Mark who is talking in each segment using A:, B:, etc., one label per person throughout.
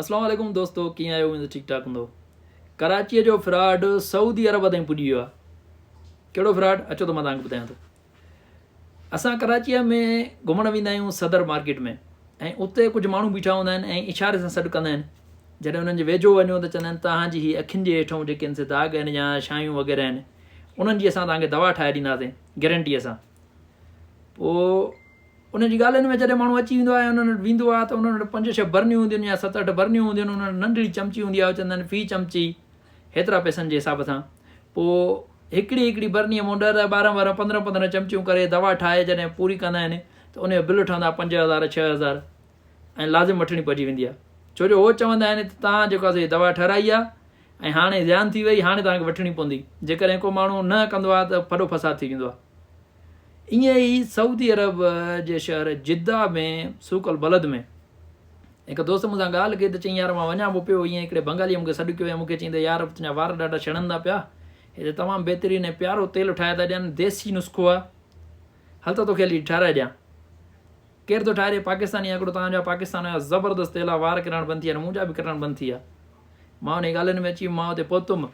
A: اسلام عليڪم دوستو ڪيئن آهيو اميد ٺيڪ ٺاڪ هوندو ڪراچيء جو فراڊ سعودي عرب تائين پڄي ويو آهي ڪهڙو فراڊ اچو ته مان توهان کي ٻڌايان ٿو اسان ڪراچيء ۾ گهمڻ ويندا آهيون صدر مارڪيٽ ۾ ۽ اتي ڪجهه ماڻهو بيٺا هوندا آهن ۽ اشاري سان سڏ ڪندا آهن جڏهن انهن جي ويجهو وڃو ته چوندا آهن توهان جي هي اکين جي هيٺون جيڪي آهن سي داغ آهن يا شايون وغيره آهن انهن جي اسان توهان کي دوا ٺاهي ڏينداسين گيرنٽيء سان پوء انهن جي ڳالهين ۾ جڏهن ماڻهو اچي ويندو آهي ۽ انهن وٽ ويندو آهي ته انهن وٽ پنج ڇهه برنيون هونديون آهن يا ست اٺ برنيون هونديون آهن، انهن وٽ ننڍڙي چمچي هوندي آهي، چوندا آهن في چمچي هيترا پئسن جي حساب سان. پوء هڪڙي هڪڙي برنيء مان ڏهه ڏهه ٻارهن ٻارهن پندرهن پندرهن چمچيون ڪري دوا ٺاهي جڏهن پوري ڪندا آهن ته ان جو بل ٺهندو آهي 5000 6000 ۽ لازم وٺڻي پئجي ويندي آهي ڇو جو هو چوندا آهن ته توهان جيڪو آهي سو هي دوا ٺهرائي آهي ۽ هاڻي زيان ٿي وئي هاڻي توهان کي وٺڻي پوندي جيڪڏهن ڪو ماڻهو نه ڪندو آهي ته ڦڏو فساد ٿي ويندو آهي. ائين ئي سعودي عرب جي شهر جده ۾ سوق البلد ۾ هڪ دوست مون سان ڳالهه ڪئي ته چيائين يار مان وڃان به پيو ائين هڪڙي بنگاليء مون کي سڏ ڪيو ۽ مون کي چيائين ته يار تنهنجا وار ڏاڍا ڇڻن ٿا پيا هتي تمام بهترين ۽ پيارو تيل ٺاهي ٿا ڏين ديسي نسخو آهي هل ته توکي هلي ٺاهرائي ڏيان ڪير ٿو ٺاهي ڏي پاڪستاني هڪڙو توهان جو پاڪستان جو زبردست تيل آهي وار ڪرڻ بند ٿي ويا منهنجا به ڪرڻ بند ٿي ويا مان انهي ڳالهين ۾ اچي مان اتي پهتم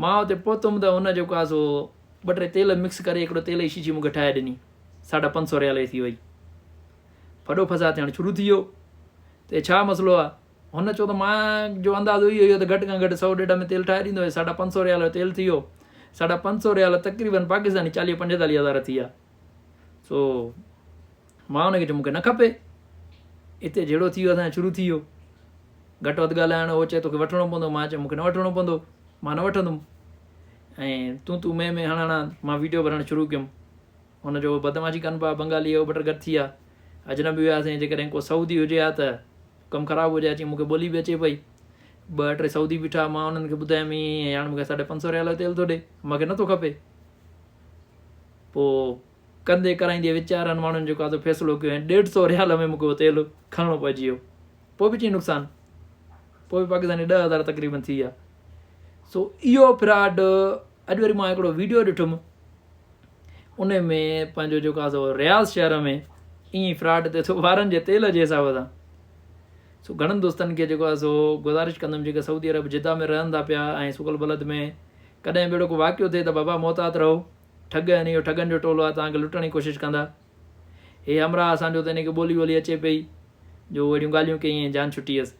A: مان اتي پهتم ته هن جيڪو آهي سو ٻه ٽي تيل مڪس ڪري هڪڙو تيل جي شيشي مون کي ٺاهي ڏني. ساڍا پنج سئو ريال جي ٿي وئي. ڦڏو فساد ٿيڻ شروع ٿي ويو ته هي ڇا مسئلو آهي؟ هن چيو ته مان جو اندازو اهو هيو ته گهٽ کان گهٽ سئو ڏيڍ ۾ تيل ٺاهي ڏيندو هي ساڍا پنج سئو ريال جو تيل ٿي ويو. ساڍا پنج سئو ريال تقريبن پاڪستاني چاليهه پنجيتاليهه هزار ٿي ويا. سو مان هن کي چيو مون کي نه کپي. اتي جهيڙو ٿي ويو اسان جو شروع ٿي ويو. گهٽ وڌ ڳالهائڻ هو چئي توکي وٺڻو پوندو مان چيو مون کي نه وٺڻو پوندو مان نه وٺندم. ۽ تون تون مين مين هڻ هڻان مان ويڊيو ڀرڻ شروع ڪيم هن جو بدمعاشي ڪن پيا بنگالي هو بٽر گڏ ٿي ويا اجنبي هياسين جيڪڏهن ڪو سعودي هجي ها ته ڪم خراب هجي ها چي مونکي ٻولي به اچي پئي ٻه ٽي سعودي بيٺا مان انهن کي ٻڌايم ائين ائين هاڻي مونکي ساڍي پنج سو ريال جو تيل ٿو ڏي مونکي نٿو کپي پوء ڪندي ڪرائيندي ويچارن ماڻهن جيڪو آ فيصلو ڪيو ۽ ڏيڍ سو ريال ۾ مونکي اهو تيل کڻڻو پئجي ويو پوء به چي نقصان پوء به پاڪستاني 10,000 تقريبن ٿي ويا سو اهو فراڊ اڄ وري مان هڪڙو ويڊيو ڏٺم ان ۾ پنهنجو جيڪو آهي سو رياض شهر ۾ ائين ئي فراڊ ٿئي ٿو وارن جي تيل جي حساب سان سو گهڻن دوستن کي جيڪو آهي سو گذارش ڪندم جيڪي سعودي عرب جدا ۾ رهن ٿا پيا ۽ سڪل بلد ۾ ڪڏهن به اهڙو ڪو واقعو ٿئي ته بابا محتاط رهو ٺڳ آهن اهو ٺڳن جو ٽولو آهي توهان کي لٽڻ جي ڪوشش ڪندا هي همراهه اسان جو ته هن کي ٻولي ٻولي اچي پئي جو اهڙيون ڳالهيون ڪيائين ۽ جان ڇٽي هيس.